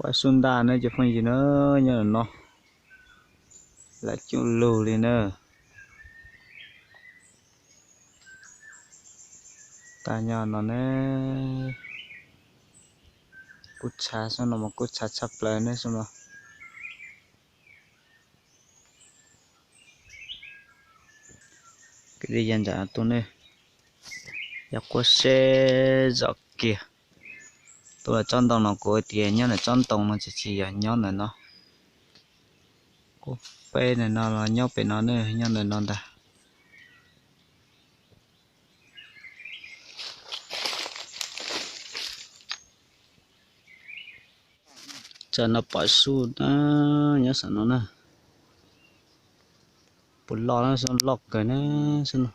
Paj sub ntaj na cov phooj ywg na, nyob no lam cuj lug li na. Tag nyob no ne, kub tshav xwb no mas kub tshav tshaj plaws ne xwb no. Kwv tij yav nram tuaj ne, yog quab seb zom kiag. Tuaj tsob ntoo no kuv tias nyob ntawm tsob ntoo no tsis tsis yog nyob ntawm no. Quab peb ntawm no los nyob pem no ne, nyob ntawm no ntag. Tsam no pom sub na, nyob saum no na. Puas loj na, loj kawg na, sub no.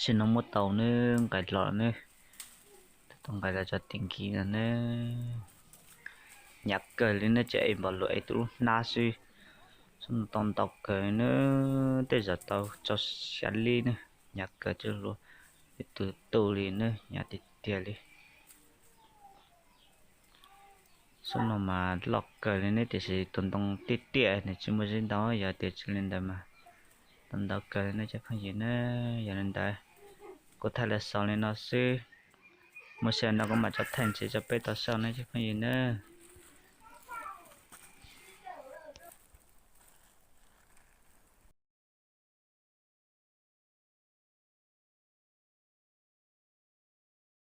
Sim no muab tau nws nqes los nws, tau nqes los tso tim nkig no nws. Hnyav kawg li nws, ces es npaum luag es tus lub hnab xwb. Xub no tau ntau kawg nws, tej zaum tau rau xya lib nws, hnyav kawg tsis luag ib tug tu li nws, hnyav tiag tiag li. Xub no mas loj kawg li nws, tiam sis tus ntoo tiaj tiaj nws tsis muaj zeb ntau, yog tias tsis li ntawd mas tau ntau kawg li nws cov phooj ywg nws. Yog li ntawd kuv thaij los xaus li no xwb, muaj sij hawm no kuv mam tso thaij ntxiv rau peb tau saib nws cov phooj ywg nws.